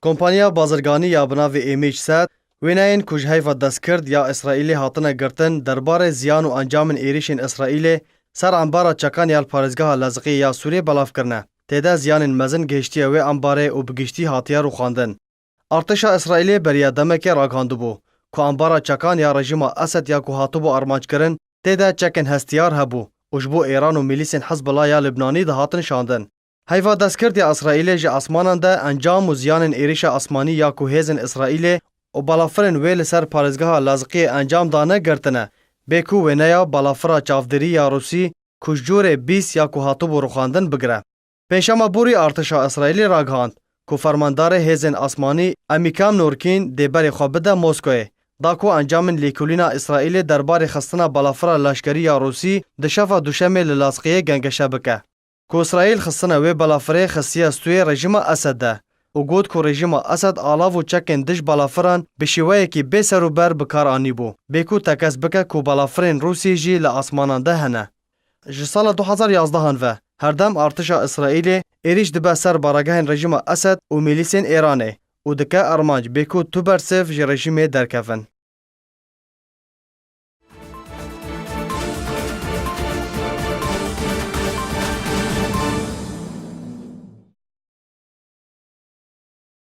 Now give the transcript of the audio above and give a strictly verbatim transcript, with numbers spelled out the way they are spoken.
Kompaniya bazirganî ya bi navê Emîj Sed, wêneyên ku ji heyva destkird ya Îsraîlê hatine girtin derbarê ziyan û encamên êrîşên Îsraîlê ser embara çekan ya li parêzgeha Leziqiyê ya Sûriyê belav kirine. Tê de ziyanên mezin gihiştiye wê embarê û bi giştî hatiye rûxandin. Artêşa Îsraîlê beriya demekê ragihandibû ku embara çekan ya rejîma Esed ya ku hatibû armanckirin, tê de çekên hestiyar hebû û ji bo Îran û milîsên Hizbullah ya Libnanî dihatin şandin. Heyva destkird ya Îsraîlê ji esmanan de encam û ziyanên êrîşa esmanî ya ku hêzên Îsraîlê û balafirên wê li ser parêzgeha Laziqiyê encam dane girtine, bê ku wêneya balafira çavdêrî ya Rûsî ku ji corê bîst ya ku hatibû rûxandin bigire. Pênşema borî artêşa Îsraîlê ragihand ku fermandarê hêzên asmanî Emîkam Norkîn dê berê xwe bide Moskoyê, da ku encamên lêkolîna Îsraîlê derbarê xistina balafira leşkerî ya Rûsî di şeva Duşemê li Laziqiyê gengeşe bike. Ku Îsraîl xistine wê balafirê xistiye stûyê rejîma Esed de û got ku rejîma Esed alav û çekên dij balafiran bi şêweyekî bê serûber bi kar anîbû, bê ku tekez bike ku balafirên Rûsî jî li asmanan de hene. Ji sala du hezar yazdehan ve herdem artêşa Îsraîlê êrîş dibe ser baregehên rejîma Esed û milîsên Îranê û dike armanc bê ku tu bersiv ji rejîmê derkevin.